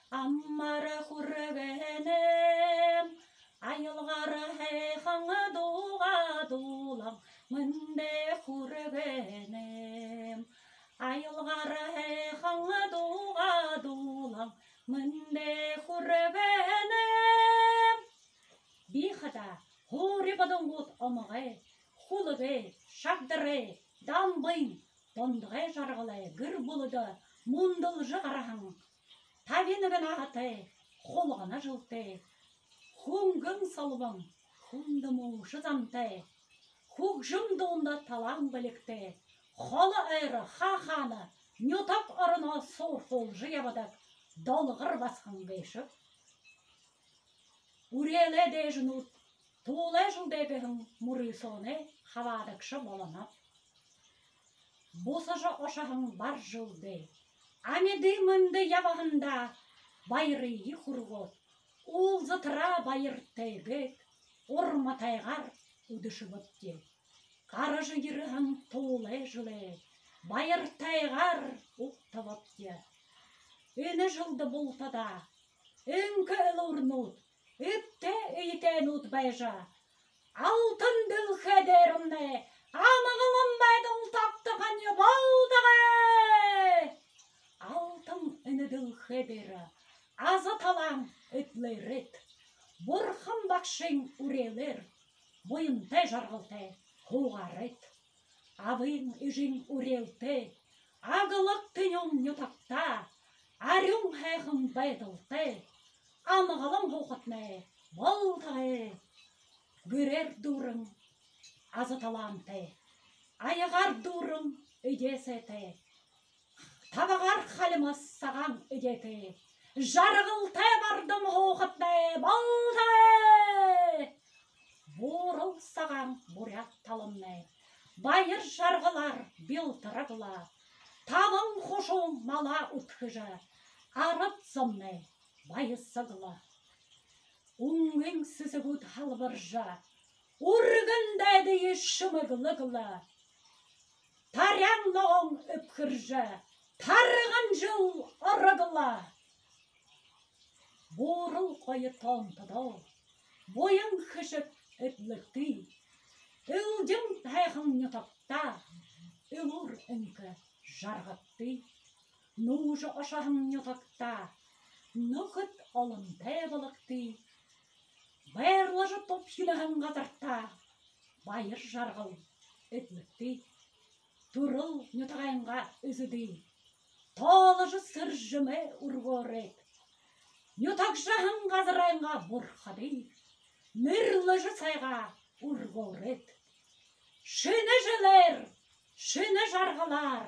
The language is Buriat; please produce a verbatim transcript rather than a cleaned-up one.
Амар хүргэнэм, аялгаар һайхан дуугаа дуулан, мэндэ хүргэнэм. Аялгаар һайхан дуугаа дуулан, мэндэ хүргэнэм. Би хадаа һуури бодонгууд омогой, хүлэгэй, шагдарай, дамбын, дондогой жаргалай гэр бүлэдэ мүндэлжэ гараһан, табин нэгэ наһатай, хулгана жэлтэй, хүнгэн солбон, хүндэ мүнхэ зантай, хүгжэм дуунда талаан бэлигтэй, холо ойро хаа хаана нютаг ороноо суурхуулжа ябадаг долгор басаган гээшэб. Үреэлэй дээжэнүүд, туулай жэлдэ гэһэн мүрысөөнэй хабаадагша болоноб. Бусажа ошоһон бар жэлдээ, амиды мэндэ ябаһандаа баярые хүргөөд, уулзатараа баяртайгаар, урматайгаар үдэшэбэбди. Гаража ерэһэн туулай жэлээ баяртайгаар угтаабди. Энэ жэлдэ бултадаа энхэ элүүрнүүд, эбтэй эетэйнүүд байжа, алтан дэлхэй дээрэмнай амгалан байдал тогтохонь болтогой. Алтан энэ дэлхэй дээрэ аза талаан эдлээрэй, бурхан багшын үреэлээр буянтай жаргалтай һуугаарай. Абын эжын үреэлтэй, аглаг тэнюун нютагтаа арюун һайхан байдалтай, амгалан һуухатнай болтогой. Гэрээр дүүрэн аза талаантай, аягаар дүүрэн эдеэ сайтай, табагаар халима сагаан эдеэтэй, жаргалтай бардам һуухатнай болтогой. Буурал сагаан буряад таламнай баяр жаргалаар бялтараг лэ. Табан хушуун малаа үдхэжэ, арад зомнай баясаг лэ. Үнгын сэсэгүүд һалбаржа, үргэн дайдые шэмэглэг лэ. Таряан ногоон эбхэржэ, тарган жэл орог лэ. Буурал гоё тоонтодоо буян хэшэг эдлэгты. Элдин һайхан нютагтаа элүүр энхэ жаргагты. Нүүжэ ошоһон нютагтаа нүхэд олонтой бологты. Байрлажа тубхилһан газартаа баяр жаргал эдлэгты. Түрэл нютагайнгаа эзэдые тооложо сэржэмээ үргөөрэй. Нютагжаһан газарайнгаа бурхадые нэрлэжэ сайгаа үргөөрэй. Шэнэ жэлээр, шэнэ жаргалаар